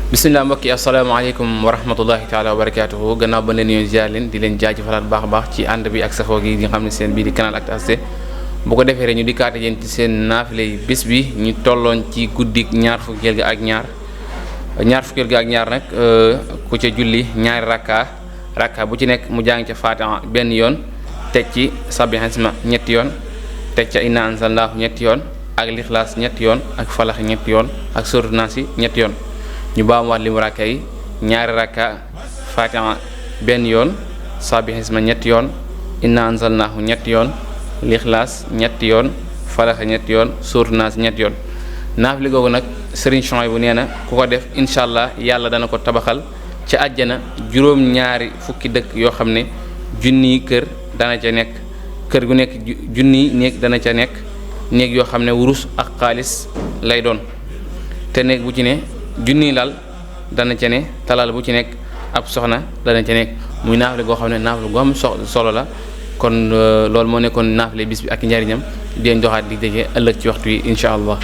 bisimilah mbokk yi asalaamaaleykum wa rahmatullahi taala wa barakaatuhu gannaaw ba leen yoon ziar leen di leen jaajëfalaat baax a baax ci ànd bi ak safoo gi nga xam ne seen bii di canal Actu bu ko defee rek ñu di kaate yéen ci seen naafile yi bés bi ñu tolloon ci guddik ñaar fukkeel ga ak ñaar nag ku ca julli ñaari rakka bu ci nekk mu jàng ca Faatiha benn yoon teg ci sabbihi isma ñetti yoon teg ca inna anzalnaahu ñetti yoon ak lixlaas ñetti yoon ak falax ñetti yoon ak suuratu naas ñetti yoon ñu baamuwaat limu rakka yi ñaari rakka Faatiha benn yoon sabbihi isma ñetti yoon inna anzalnaahu ñetti yoon lixlaas ñetti yoon falax ñetti yoon suuratu naas ñetti yoon naafile googu nag Serigne Souhaïbou nee na ku ko def incha allah yàlla dana ko tabaxal ci àjjana juróom-ñaari fukki dëkk yoo xam ne junniy kër dana ca nekk kër gu nekk junniy néeg dana ca nekk néeg yoo xam ne wurus ak xaalis lay doon te néeg bu ci ne junniy lal dana ca ne talal bu ci nekk ab soxna dana ca nekk muy naafile goo xam ne naafile gu am solo la kon loolu moo nekkoon naafile bis bi ak njariñam di leen joxaat di déggee ëllëg ci waxtu yi incha allah.